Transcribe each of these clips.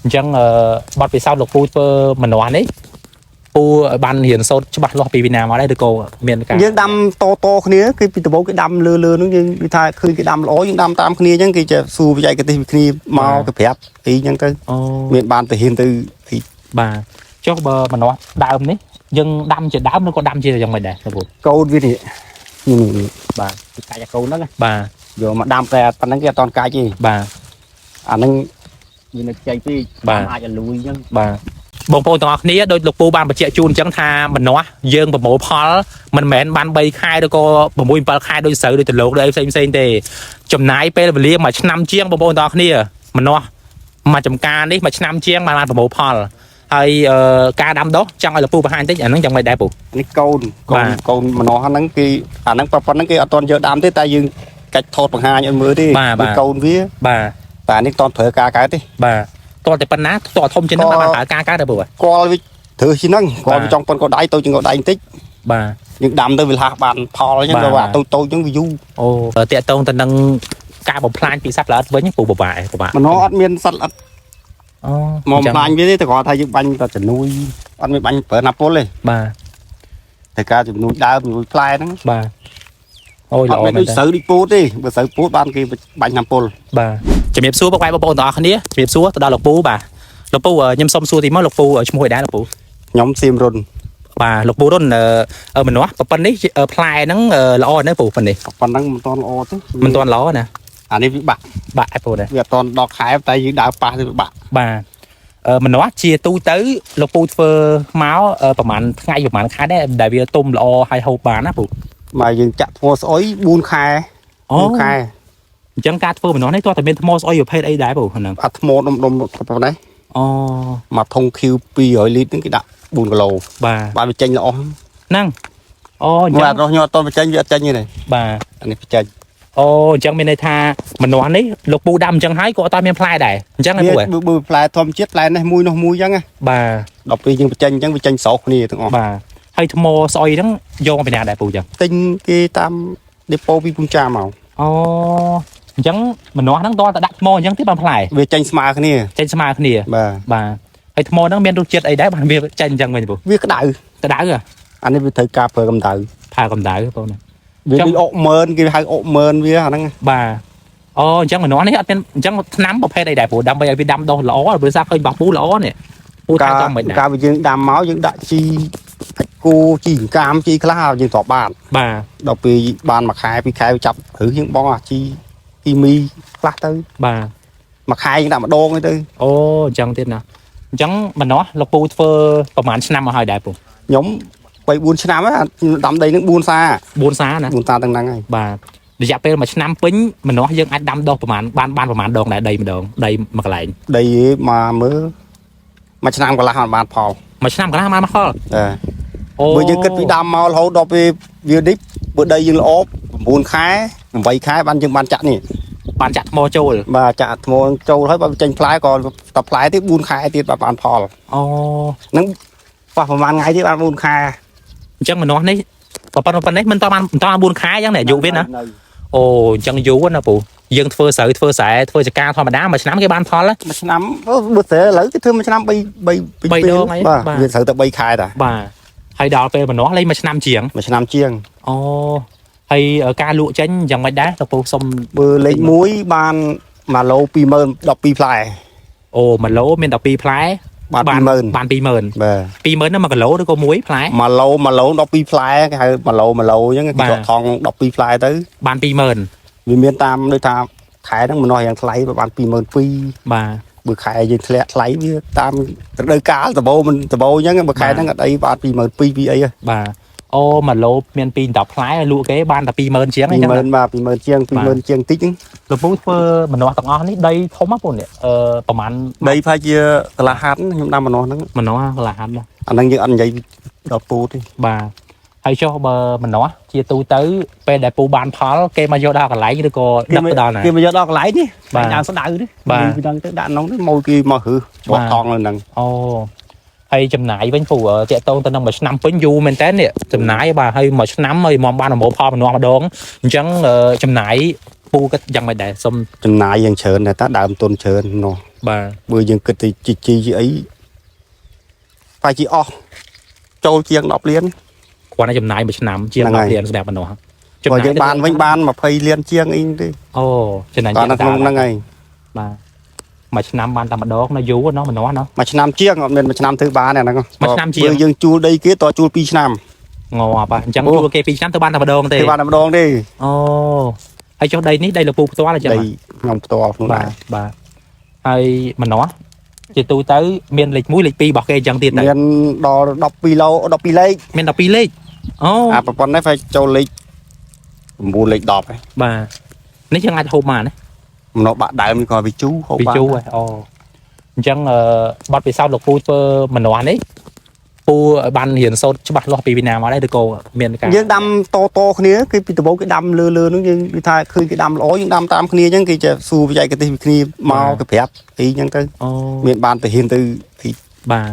អញ្ចឹងបទពិសោធន៍លោកពូធ្វើម្នាស់នេះពូឲ្យបានរៀនសូត្រច្បាស់លាស់ពីវិណាមកដែរឬក៏មានការ យើងដាំតតគ្នាគឺពីដំបូងគេដាំលើលើហ្នឹងយើងគេថាឃើញគេដាំល្អយើងដាំតាមគ្នាអញ្ចឹងគេចេះសួរបច្ចេកទេសពីគ្នាមកគេប្រាប់អីអញ្ចឹងទៅ អូ មានបានទៅហ៊ានទៅអី បាទចុះបើម្នាស់ដើមនេះយើងដាំជាដើមឬក៏ដាំជាយ៉ាងម៉េចដែរលោកពូ កូនវានេះនេះនេះ បាទ គេកាច់អាកូនហ្នឹងណា បាទ យកមកដាំតែប៉ុណ្្នឹងគេអត់តន់កាច់ទេ បាទ អាហ្នឹងវានៅខ្ចីពេក បាទ អាចឲ្យលួយអញ្ចឹង បាទបងប្អូនទាំងអស់គ្នាដោយលោកពូបានបញ្ជាក់ជូនអញ្ចឹងថាម្នាស់យើងប្រមូលផលមិនមែនបាន3ខែឬក៏6 7ខែដូចស្រូវដូចដលោកដូចអីផ្សេងផ្សេងទេចំណាយពេលវេលាមួយឆ្នាំជាងបងប្អូនទាំងអស់គ្នាម្នាស់មួយចំការនេះមួយឆ្នាំជាងបានបានប្រមូលផលហើយការដាំដុះចង់ឲ្យលោកពូបង្ហាញតិចអាហ្នឹងយ៉ាងម៉េចដែរពូ នេះកូនកូ បាទ នកូនម្នាស់ហ្នឹងគេអាហ្នឹងប៉ុណ្្នឹងគេអត់តន់យកដាំទេតែយើងកាច់ថតបង្ហាញឲ្យមើលទេ បាទបាទ វាកូនវា បាទ តែអានេះតន់ប្រើការកើតទេ បាទតោះតែប៉ុណ្ណាតោះធំជាងហ្នឹងបានប្រើការកើតដែរពូ គាល់វាធ្វើជាងហ្នឹងគាល់ បាទ វាចង់ប៉ុនកោដៃទៅជាងកោដៃបន្តិច បាទ យើងដាំទៅវាលះបានផលអញ្ចឹង បាទ ទៅអាតូចតូចអញ្ចឹងវាយូរ អូតាក់តងទៅនឹងការបំផ្លាញពីសត្វល្អិតវិញពូពិបាកពិបាក ម្នាស់អត់មានសត្វល្អិត អូ មកបំផ្លាញវាទេតែគាត់ថាយើងបាញ់តែជំនួយអត់មានបាញ់ប្រើណាពុលទេ បាទ តែការជំនួយដើមជំនួយផ្លែហ្នឹង បាទអូយ អត់ ល្អមែនតើ មានដូចស្រូវដូចពោតទេបើស្រូវពោតបានគេបាញ់ណាពុល បាទជំរាបសួរពុកម៉ែបងប្អូនទាំងអស់គ្នាជំរាបសួរទៅដល់លោកពូបាទលោកពូខ្ញុំសុំសួរទីមកលោកពូឈ្មោះអីដែរលោកពូ ខ្ញុំសៀមរុន បាទលោកពូរុនម្នាស់ប៉ុណ្ណេះផ្លែហ្នឹងល្អណាស់ពូប៉ុណ្ណេះ ប៉ុណ្ណឹងមិនទាន់ល្អទេ មិនទាន់ល្អណា អានេះវាបាក់ បាក់ឯពូណា វាអត់ទាន់ដល់ខែតែយើងដើរប៉ះទៅវាបាក់ បាទម្នាស់ជាទូទៅលោកពូធ្វើមកប្រហែលថ្ងៃប្រហែលខែដែរដែលវាទុំល្អហើយហូបបានណាពូ មកយើងចាក់ថ្មស្អុយ4ខែ អូ 4ខែ អញ្ចឹងការធ្វើម្នាស់នេះទាល់តែមានថ្មស្អុយប្រភេទអីដែរពូហ្នឹង អាថ្មដុំដុំប៉ុណ្ណេះ អូ មួយធុងខៀវ200លីត្រហ្នឹងគេដាក់4គីឡូ បាទ បានវាចេញល្អ ហ្នឹងអូអញ្ចឹ មើលអ ង ត់រស់ញ័រអត់ទាន់បញ្ចេញវាអត់ចេញទេនេះ បាទ អានេះបញ្ចេញ អូអញ្ចឹងមានន័យថាម្នាស់នេះលោកពូដាំអញ្ចឹងហើយក៏អត់មានផ្លែដែរអញ្ចឹងហ៎ពូហ៎ វាបើផ្លែធម្មជាតិផ្លែនេះមួយនោះមួយអញ្ចឹងណា បាទ ដល់ពេលយើងបញ្ចេញអញ្ចឹងវាចេញស្រោះគ្នាទាំងអស់ បាទហើយថ្មស្អុយហ្នឹងយកមកពីណាដែរពូអញ្ចឹង ទិញគេតាមដេប៉ូពីភូមិចាមក អូអញ្ចឹងម្នាស់ហ្នឹងតើតដាក់ថ្មអញ្ចឹងទៀតបានផ្លែ វាចេញស្មើគ្នា ចេញស្មើគ្នា បាទ បាទហើយថ្មហ្នឹងមានរសជាតិអីដែរបានវាចេញអញ្ចឹងវិញពូ វាក្តៅ ក្តៅហ៎ អានេះវាត្រូវការប្រើកម្ដៅ ផាកម្ដៅពូណា ចឹង វាដូចអុកម៉ឺនគេហៅអុកម៉ឺនវាអាហ្នឹង បាទអូអញ្ចឹងម្នាស់នេះអត់មានអញ្ចឹងថ្នាំប្រភេទអីដែរពូដើម្បីឲ្យវាដាំដុះល្អព្រោះសារឃើញរបស់ពូល្អនេះពូថា កា ចំមិនដែរ កាលវាយើងដាំមកយើងដាក់ជីអាចគោជីអង្កាមជីខ្លះយើងទ្រាំបាន បាទ ដល់ពេលបានមួយខែពីរខែវាចាប់ឬយើងបងអាជីគីមីខ្លះទៅ បាទ មួយខែយើងដាក់ម្ដងទៅ អូអញ្ចឹងទៀតណាអញ្ចឹងម្នាស់លោកពូធ្វើប្រហែលឆ្នាំមកហើយដែរពូ ខ្ញុំ3 4ឆ្នាំហើយដាំដីហ្នឹង4សា 4សាណា 4សាទាំងហ្នឹងហើយ បាទរយៈពេលមួយឆ្នាំពេញម្នាស់យើងអាចដាំដុះប្រហែលបានបានប្រហែលដងដែរដីម្ដងដីមួយកន្លែង ដីមកមើលមួយឆ្នាំកន្លះអត់បានផល មួយឆ្នាំកន្លះបានមកផល តែ អូ បើយើងគិតពីដាំមករហូតដល់ពេលវានេះបើដីយើងល្អ9ខែ8ខែបានយើងបានចាក់នេះ បានចាក់ថ្មចូល បាទចាក់ថ្មចូលហើយបើចេញផ្លែក៏តផ្លែទៀត4ខែទៀតបាទបានផល អូ ហ្នឹងប៉ះប្រហែលថ្ងៃទៀតបាន4ខែ អញ្ចឹងម្នាស់នេះប៉ុណ្ណឹងប៉ុណ្ណេះមិនតបានមិនតបាន4ខែអញ្ចឹងណាអាយុវាណាអូអញ្ចឹងយូរណាពូយើងធ្វើស្រូវធ្វើស្រែធ្វើចការធម្មតាមួយឆ្នាំគេបានផលហ៎ មួយឆ្នាំបើស្រូវឥឡូវគេធ្វើមួយឆ្នាំ3 3 បីដងអី បាទ បាទ វាត្រូវតែ3ខែតា បាទហើយដល់ពេលម្នាស់លេងមួយឆ្នាំជាង មួយឆ្នាំជាង អូហើយការលក់ចេញយ៉ាងម៉េចដែរលោកពូសុំ បើលេខ1បាន1ឡូ20000 12ផ្លែ អូ1ឡូមាន12ផ្លែ បាន20000 បាន20000 បាទ 20000ហ្នឹង1គីឡូឬក៏មួយផ្លែ 1ឡូ1ឡូ12ផ្លែគេហៅ1ឡូ1ឡូអញ្ចឹងគេ បាទ ដកថង12ផ្លែទៅ បាន20000 វាមានតាមដូចថាខែហ្នឹងម្នាស់យ៉ាងថ្លៃបាន22000 បាទ បើខែយើងធ្លាក់ថ្លៃវាតាមរដូវកាលដបោមិនដបោអញ្ចឹងបើខែហ្នឹងអត់អីបាន22000ពីអីហ៎ បាទអូ1ឡូមាន2 10ផ្លែលក់គេបានតែ20000ជាងអញ្ចឹងណា 20000បាទ20000ជាង20000ជាងតិចហ្នឹង លោកពូធ្វើម្នាស់ទាំងអស់នេះដីធំហ៎ពូនេះអឺប្រហែល ដីប្រហែលជាកន្លះហាត់ខ្ញុំដាំម្នាស់ហ្នឹង ម្នាស់កន្លះហាត់ណា អាហ្នឹងយើងអត់និយាយដល់ពូទេ បាទហើយចុះបើម្នាស់ជាទូទៅពេលដែលពូបានផលគេមកយកដល់កន្លែងឬក៏ដឹកទៅដល់ណា គេមកយកដល់កន្លែងនេះ បាទ ដើមស្ដៅនេះ បាទ ពីហ្នឹងទៅដាក់ក្នុងនេះមកគេមកហឺបោះ បាទ ថងនៅហ្នឹង អូហើយចំណាយវិញពូតាក់តងទៅនឹងមួយឆ្នាំពេញយូរមែនតើនេះចំណាយបាទហើយមួយឆ្នាំហើយមកបានប្រមូលផលម្នាស់ម្ដងអញ្ចឹងចំណាយពូគិតយ៉ាងម៉េចដែរសុំ ចំណាយយ៉ាងច្រើនដែរតាដើមទុនច្រើននោះ បាទ បើយើងគិតទៅជីជីជាអីប្រហែលជាអស់ចូលជាង10លាន គ្រាន់តែចំណាយមួយឆ្នាំជាង ហ្នឹងហើយ 10លានសម្រាប់ម្នាស់ បើយើងបានវិញបាន20លានជាងអីទេ អូចំណេញ តនៅក្នុងហ្នឹងហើយ បាទមួយឆ្នាំបានតែម្ដងនៅយូរណោះម្នាស់ណោះ មួយឆ្នាំជាងអត់មានមួយឆ្នាំធ្វើបានទេអាហ្នឹង មួយឆ្នាំជាង បើយើងជួលដីគេតជួល2ឆ្នាំ ងាប់ហ่ะអញ្ចឹង អូ ជួលគេ2ឆ្នាំទៅបានតែម្ដងទេ ធ្វើបានតែម្ដងទេ អូហើយចុះដីនេះដីលពូផ្ទាល់អញ្ចឹង ដី ហ៎ ខ្ញុំផ្ទាល់ខ្លួន បាទ ដែរ បាទហើយម្នាស់ជាទូទៅមានលេខ1លេខ2របស់គេអញ្ចឹងទៀតទៅ មានដល់12ឡូ12លេខ មាន12លេខអូ អាប្រព័ន្ធនេះphải ចូលលេខ9លេខ10ហើយ បាទនេះយើងអាចហូបបានណា ម្នាស់បាក់ដើមនេះក៏វាជូរហូប ពី បាន ជូរហ៎អូអញ្ចឹងអឺបទពិសោធន៍លោកពូធ្វើម្នាស់នេះពូបានរៀនសូត្រច្បាស់លាស់ពីវៀតណាមមកដែរឬក៏មានការ យើងដាំតតគ្នាគឺពីដំបូងគេដាំលើលើហ្នឹងយើងដូចថាឃើញគេដាំល្អយើងដាំតាមគ្នាអញ្ចឹងគេចេះសួរបច្ចេកទេសពីគ្នាមកគេប្រាប់អីអញ្ចឹងទៅ អូ មានបានទៅហ៊ានទៅអី បាទ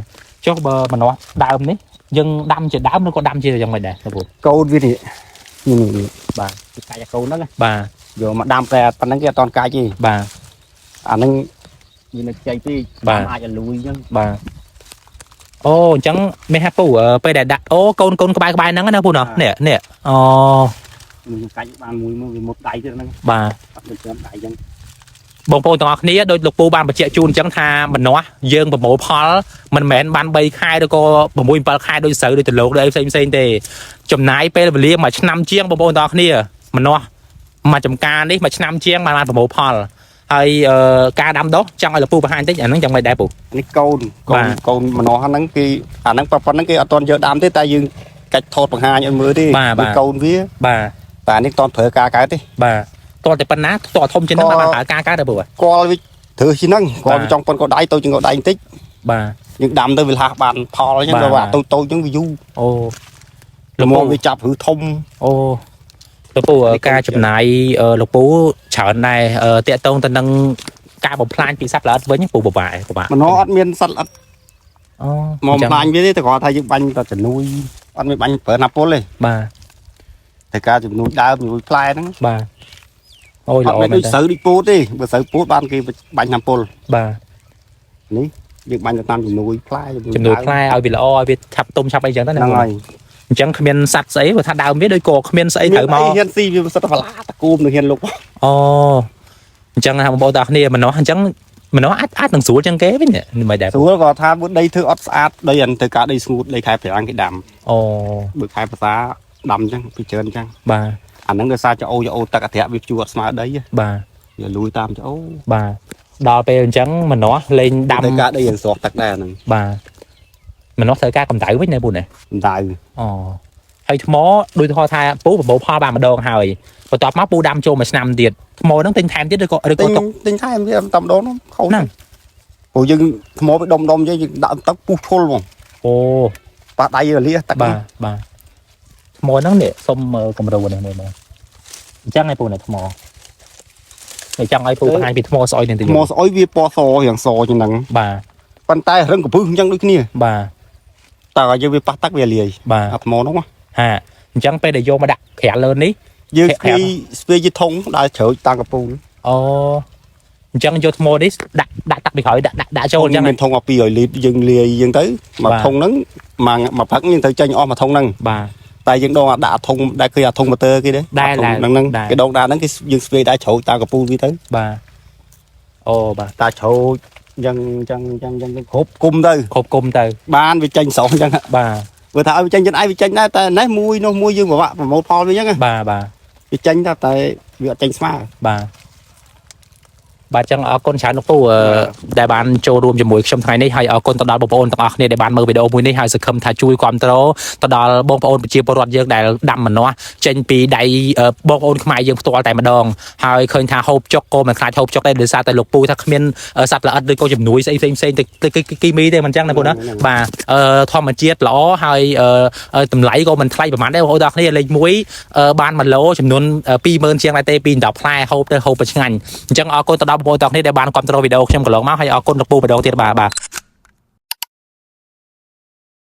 ចុះបើម្នាស់ដើមនេះយើងដាំជាដើមឬក៏ដាំជាយ៉ាងម៉េចដែរលោកពូ កូនវានេះនេះនេះ បាទ វាកាច់អាកូនហ្នឹងណា បាទ យកមកដាំតែប៉ុណ្ណឹងគេអត់តន់កាច់ទេ បាទ អាហ្នឹងវានៅខ្ចីពេក បាទ អាចឲ្យលួយអញ្ចឹង បាទអូអញ្ចឹងមានហាពូអឺពេលដែលដាក់អូកូនកូនក្បែរក្បែរហ្នឹងណាពូណោះនេះនេះអូ នឹងកាច់បានមួយមួយវាមុតដៃទៀតហ្នឹង បាទ អត់ដូចជាប់ដៃអញ្ចឹង បងប្អូនទាំងអស់គ្នាដូចលោកពូបានបញ្ជាក់ជូនអញ្ចឹងថាម្នាស់យើងប្រមូលផលមិនមែនបាន3ខែឬក៏6 7ខែដូចស្រូវដូចដលោកដូចអីផ្សេងផ្សេងទេចំណាយពេលវេលាមួយឆ្នាំជាងបងប្អូនទាំងអស់គ្នាម្នាស់មួយចំការនេះមួយឆ្នាំជាងបានបានប្រមូលផលហើយអឺការដាំដុះចង់ឲ្យលោកពូបង្ហាញតិចអាហ្នឹងយ៉ាងម៉េចដែរពូ នេះកូនកូ បាទ នកូនម្នាស់ហ្នឹងគេអាហ្នឹងប៉ុណ្ណឹងគេអត់តន់យកដាំទេតែយើងកាច់ថតបង្ហាញឲ្យមើលទេ បាទបាទ វាកូនវា បាទ តែអានេះតន់ប្រើការកើតទេ បាទតោះតែប៉ុណ្ណាតោះធំជាងហ្នឹងបានបានប្រើការកើតទេពូ កលវាធ្វើជាងហ្នឹងក បាទ លវាចង់ប៉ុនកោដៃទៅជាងកោដៃបន្តិច បាទ យើងដាំទៅវាលះបានផលអញ្ចឹង បាទ ដល់អាតូចតូចអញ្ចឹងវាយូរ អូ ល្មមវាចាប់ឬធំ អូលោកពូការចំណាយអឺលោកពូច្រើនដែរអឺតាក់ទងទៅនឹងការបំផ្លាញពីសត្វល្អិតវិញពូពិបាកពិបាក ម្នាស់អត់មានសត្វល្អិត អូ មកបំផ្លាញវាទេតែគ្រាន់ថាយើងបាញ់តែជំនួយអត់មានបាញ់ប្រើណាពុលទេ បាទ តែការជំនួយដើមជំនួយផ្លែហ្នឹង បាទអូយ អត់ ល្អមែនតើ មានដូចស្រូវដូចពោតទេបើស្រូវពោតបានគេបាញ់ណាពុល បាទ យើងបាញ់ទៅតាមជំនួយផ្លែ ជំនួយផ្លែឲ្យវាល្អឲ្យវាឆាប់ទុំឆាប់អីចឹងទៅណា ហ្នឹងហើយ អញ្ចឹងគ្មានសត្វស្អីព្រោះថាដើមវាដូចក៏គ្មានស្អីត្រូវមក ហ៊ានស៊ីវាសិតតែបន្លាតគោមនឹងហ៊ានលុក អូអញ្ចឹងថាបងប្អូនទាំងអស់គ្នាម្នាស់អញ្ចឹងម្នាស់អាចអាចនឹងស្រួលជាងគេវិញមិនដែរ ស្រួលក៏ថាមួយដីធ្វើអត់ស្អាតដីអានធ្វើការដីស្ងួតដីខែប្រាំងគេដាំ អូ បើខែភាសាដាំអញ្ចឹងពីច្រើនអញ្ចឹង បាទ អាហ្នឹងដោយសារច្អូច្អូទឹកអធិវាព្យួរអត់ស្មើដី បាទ វាលួយតាមច្អូ បាទដល់ពេលអញ្ចឹងម្នាស់លេងដាំ ធ្វើការដីយ៉ាងស្រស់ទឹកដែរអាហ្នឹង បាទម្នាស់ត្រូវការកម្ដៅវិញណាពូណា កម្ដៅ អូហើយថ្មដូចថាថាពូប្រមូលផលបានម្ដងហើយបន្ទាប់មកពូដាំចូលមួយឆ្នាំទៀតថ្មហ្នឹងទិញថែមទៀតឬក៏ឬ ទិញ ក៏ទុក ទិញថែមវាតាមដងហ្នឹងខូច ហ្នឹង ព្រោះយើងថ្មវាដុំដុំអញ្ចឹងយើងដាក់ទឹកពុះឈុលហ្មង អូ ប៉ះដៃរលាទឹក បាទបាទថ្មហ្នឹងនេះសុំមើលគំរូនេះមួយមើលអញ្ចឹងឯងពូណាថ្មនេះចង់ឲ្យពូបង្ហាញពីថ្មស្អុយនេះតិច ថ្មស្អុយវាពណ៌សយ៉ាងសជាងហ្នឹង បាទ ប៉ុន្តែរឹងកពឹសអញ្ចឹងដូចគ្នា បាទ តើឲ្យយើងវាប៉ះទឹកវាលាយ បាទ អាថ្មហ្នឹងណា ហាអញ្ចឹងពេលដែលយកមកដាក់ក្រាលលើនេះ យើង ធាក់ ស្ពាយស្ពាយជាធុងដើរជ្រោចតាមកពូល អូអញ្ចឹងយកថ្មនេះដាក់ដាក់ទឹកពីក្រោយដាក់ដាក់ដាក់ចូលអញ្ចឹង មានធុងអស់200លីត្រយើងលាយយើងទៅមួយ បាទ ធុងហ្នឹងមួយមួយផឹកយើងត្រូវចេញអស់មួយធុងហ្នឹង បាទ តែយើងដងអាដាក់អាធុងដែលឃើញអាធុងម៉ូទ័រគេទេ ដែរ អាធុងហ្នឹងហ្នឹង ដែរ គេដងដាក់ហ្នឹងគេយើងស្ពាយដែរជ្រោចតាមកពូលវាទៅ បាទអូបាទ តាជ្រោចអញ្ចឹងអញ្ចឹងអញ្ចឹងអញ្ចឹងគ្រប់គុំទៅ គ្រប់គុំទៅ បានវាចេញស្រស់អញ្ចឹង បាទ បើថាឲ្យវាចេញចិនឯងវាចេញដែរតែនេះមួយនោះមួយយើងពិបាកប្រមូលផលវាអញ្ចឹងណា បាទបាទ វាចេញតែតែវាអត់ចេញស្មើ បាទបាទចឹងអរគុណច្រើនលោកពូអឺដែលបានចូលរួមជាមួយខ្ញុំថ្ងៃនេះហើយអរគុណទៅដល់បងប្អូនទាំងអស់គ្នាដែលបានមើលវីដេអូមួយនេះហើយសង្ឃឹមថាជួយគាំទ្រទៅដល់បងប្អូនប្រជាពលរដ្ឋយើងដែលដាំម្នាស់ចេញពីដៃបងប្អូនខ្មែរយើងផ្ទាល់តែម្ដងហើយឃើញថាហូបចុកក៏មិនខ្លាចហូបចុកដែរដោយសារតែលោកពូថាគ្មានសត្វល្អិតឬក៏ជំនួយស្អីផ្សេងផ្សេងទៅទៅគីមីទេមិនចឹងណាពូណាបាទអឺធម្មជាតិល្អហើយអឺតម្លៃក៏មិនថ្លៃប្រហែលដែរបងប្អូនទាំងអស់គ្នាលេខ1បាន1ឡូចំនួន20000ជាងដែរទេពី10ផ្លែហូបទៅហូបទៅឆ្ងាញ់អញ្ចឹងអរគុណទៅដល់បងប្អូនទាំងអស់គ្នាដែលបានគាំទ្រវីដេអូខ្ញុំកន្លងមកហើយអរគុណលោកពូម្ដងទៀតបាទបាទ